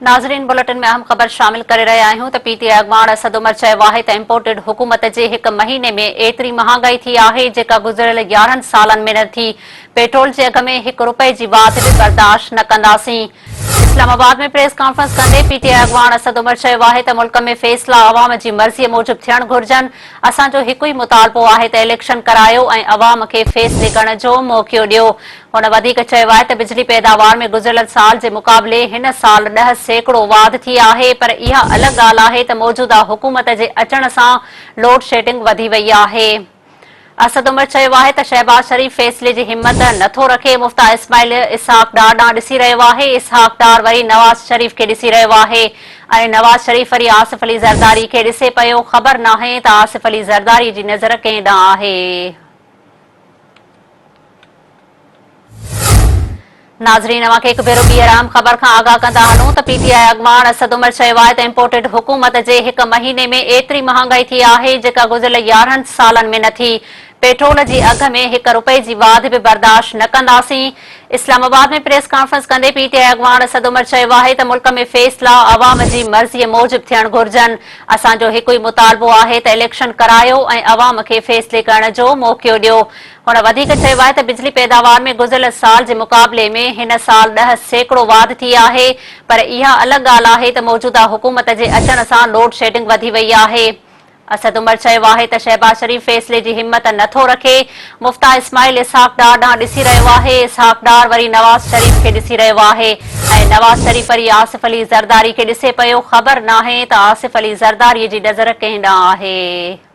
ناظرين بليٽن ۾ اهم خبر شامل ڪري رهيا آهيون ته پي ٽي آء اڳواڻ اسد عمر چيو آهي ته امپورٽيڊ حڪومت جي هڪ مهيني ۾ ايتري مهانگائي ٿي آهي جيڪا گذريل 11 سالن ۾ نه ٿي، پيٽرول جي اگهه ۾ هڪ رپئي جي واڌ به برداشت نه ڪنداسين. اسلام آباد ۾ پريس ڪانفرنس ڪندي پي ٽي آء اڳواڻ اسد عمر چيو آهي ته ملڪ ۾ فيصلا عوام جي مرضي موجب ٿيڻ گهرجن، اسان جو هڪ ئي مطالبو آهي ته اليڪشن ڪرايو ۽ عوام کي فيصلي ڪرڻ جو موقعو ڏيو. هن وڌيڪ چيو آهي ته بجلي پيداوار ۾ گذريل سال جي مقابلي هن سال 10% واڌ ٿي آهي پر اها الڳ ڳالهه آهي ته موجوده حڪومت جي اچڻ سان لوڊشيڊنگ وڌي وئي آهي. اسد عمر چيو آهي ته شهباز شريف فيصلي جي همت نه ٿو رکي، مفتاح اسماعيل اسحاق ڊار ڏانهن ڏسي رهيو آهي، اسحاق ڊار وري نواز شريف کي ڏسي رهيو آهي ۽ نواز شريف وري آصف علي زرداري کي ڏسي پيو، خبر ناهي ته آصف علي زرداري جي نظر ڪنهن ڏانهن آهي. ناظرين اوهان کي هڪ ڀيرو ٻيهر اهم خبر کان آگاهه ڪندا هلون ته پي ٽي آء اڳواڻ اسد عمر چيو آهي ته امپورٽيڊ حڪومت جي هڪ مهيني ۾ ايتري مهانگائي ٿي آهي جيڪا گذريل 11 سالن ۾ نه ٿي، پيٽرول جي اگهه ۾ هڪ رپئي جي واڌ به برداشت نه ڪنداسين. اسلام آباد ۾ پريس ڪانفرنس ڪندي پي ٽي آء اڳواڻ اسد عمر چيو آهي ته ملڪ ۾ فيصلا عوام جي مرضي موجب ٿيڻ گهرجن، اسان جو هڪ ئي مطالبو آهي ته اليڪشن ڪرايو ۽ عوام کي فيصلي ڪرڻ جو موقعو ڏيو. هن وڌيڪ چيو آهي ته بجلي پيداوار ۾ گذريل سال جي مقابلي ۾ هن سال 10% واڌ ٿي آهي پر اها الڳ ڳالهه آهي ته موجوده حڪومت جي اچڻ سان لوڊشيڊنگ وڌي وئي آهي. اسد عمر چيو آهي ته شهباز شريف فيصلي جي همت نه ٿو رکي، مفتاح اسماعيل اسحاق ڊار ڏانهن ڏسي رهيو آهي، اسحاق ڊار وري نواز شريف کي ڏسي رهيو آهي ۽ نواز شريف وري آصف علي زرداري کي ڏسي پيو، خبر ناهي ته آصف علي زرداري جي نظر ڪنهن ڏانهن آهي.